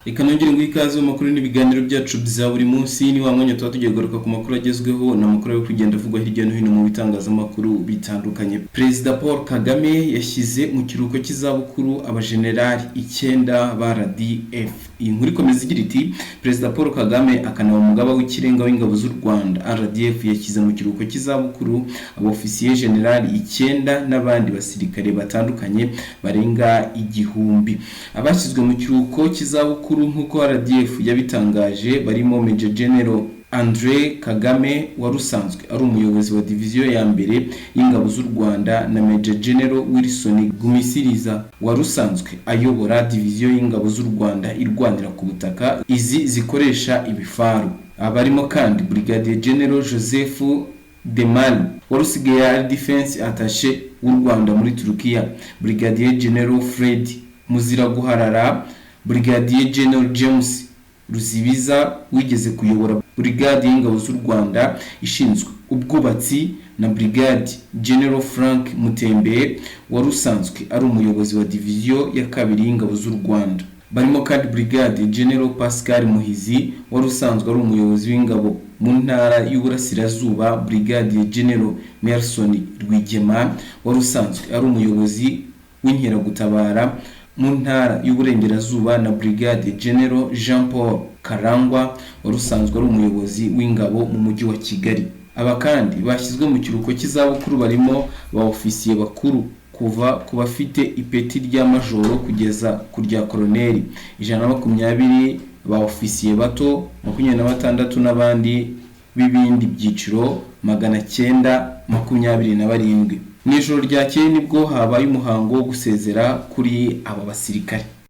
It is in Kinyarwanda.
Reka nongere nguhe ikaze mu makuru n'ibiganiro byacu bya buri munsi. Ni wa mwanya tuba tugiye kugaruka ku makuru agezweho n'amakuru ari kugenda avugwa hirya no hino mu bitangazamakuru bitandukanye. Perezida Paul Kagame yashyize mu kiruhuko cy'izabukuru abajenerali icyenda ba RDF. Iyi nkuru ikomeza igira iti: "Perezida Paul Kagame akanaba umugaba w'ikirenga w'ingabo z'u Rwanda RDF yashyize mu kiruhuko cy'izabukuru abofisiye generali icyenda n'abandi basirikare batandukanye barenga 1000." Abashyizwe mu kiruhuko cy'izabukuru nk'uko RDF yabitangaje barimo Major General Andre Kagame wari usanzwe ari umuyobozi wa diviziyo ya mbere y'ingabo z'u Rwanda na Major General Wilson Gumisiriza wari usanzwe ayobora diviziyo y'ingabo z'u Rwanda irwanira ku butaka, izi zikoresha ibifaru. Abarimo kandi Brigadier General Joseph Demali wari usigaye ari Defense Attaché w'u Rwanda muri Turukiya, Brigadier General Fred Muziraguharara, Brigadier General James Ruzibiza wigeze kuyobora Brigade y'Ingabo z'u Rwanda ishinzwe ubwubatsi na Brigade General Frank Mutembeye wari usanzwe ari umuyobozi wa diviziyo ya kabiri y'Ingabo z'u Rwanda. Barimo kandi Brigade General Pascal Muhizi wari usanzwe ari umuyobozi w'ingabo mu ntara y'Uburasirazuba, Brigadier General Nelson Rwigema wari usanzwe ari umuyobozi w'inkeragutabara mu ntara y'Uburengerazuba na Brigade General Jean Paul Karangwa wari usanzwe ari umuyobozi w'ingabo mu mujyi wa Kigali. Aba kandi bashyizwe mu kiruhuko cy'izabukuru barimo ba ofisiye bakuru kuva ku bafite ipeti rya majoro kugeza ku rya koloneli 120, ba ofisiye bato 26 n'abandi b'ibindi byiciro 927. Mu ijoro ryakeye nibwo habaye umuhango wo gusezera kuri aba basirikare.